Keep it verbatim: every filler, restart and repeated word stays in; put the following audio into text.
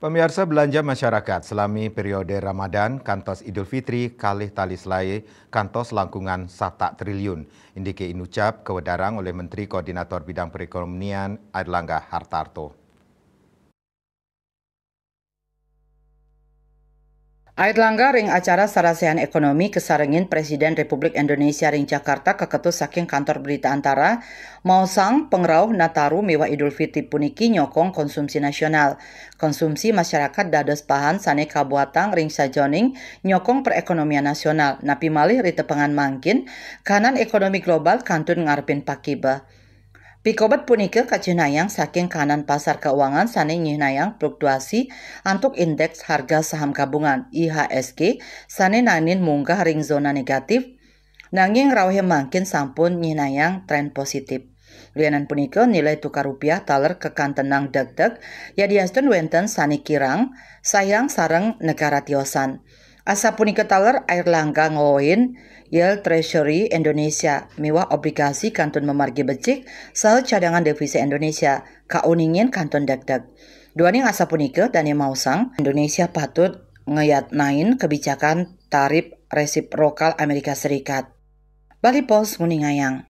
Pamiarsa, belanja masyarakat selami periode Ramadan kantos Idul Fitri kalih tali selae kantos langkungan satak triliun. Indike inucap kawedarang oleh Menteri Koordinator Bidang Perekonomian Airlangga Hartarto. Airlangga ring acara sarasehan ekonomi kasarengin Presiden Republik Indonesia ring Jakarta kaketus saking Kantor Berita Antara, maosang pangrauh Nataru miwah Idul Fitri puniki nyokong konsumsi nasional. Konsumsi masyarakat dados bahan sane kabuatang ring sajoning nyokong perekonomian nasional, napi malih ri tepengan mangkin, kahanan ekonomi global kantun ngarepin pakiba. Pikobet punika kacihnayang saking kahanan pasar keuangan sane nyihnayang fluktuasi antuk indeks harga saham gabungan, I H S G, sane naenin munggah ring zona negatif, nanging rauhing mangkin sampun nyihnayang tren positif. Lianan punika, nilai tukar rupiah taler kakantenang degdeg, yadiastun wenten sane kirang, sahyang sareng negara tiosan. Asapunika taler Airlangga ngwewehin yield Treasury Indonesia miwah obligasi kantun mamargi becik saha cadangan devisa Indonesia kauningin kantun degdeg. Duaning asapunika, dane maosang Indonesia patut ngayatnain kebijakan tarif resiprokal Amerika Serikat. Bali Post nguningayang.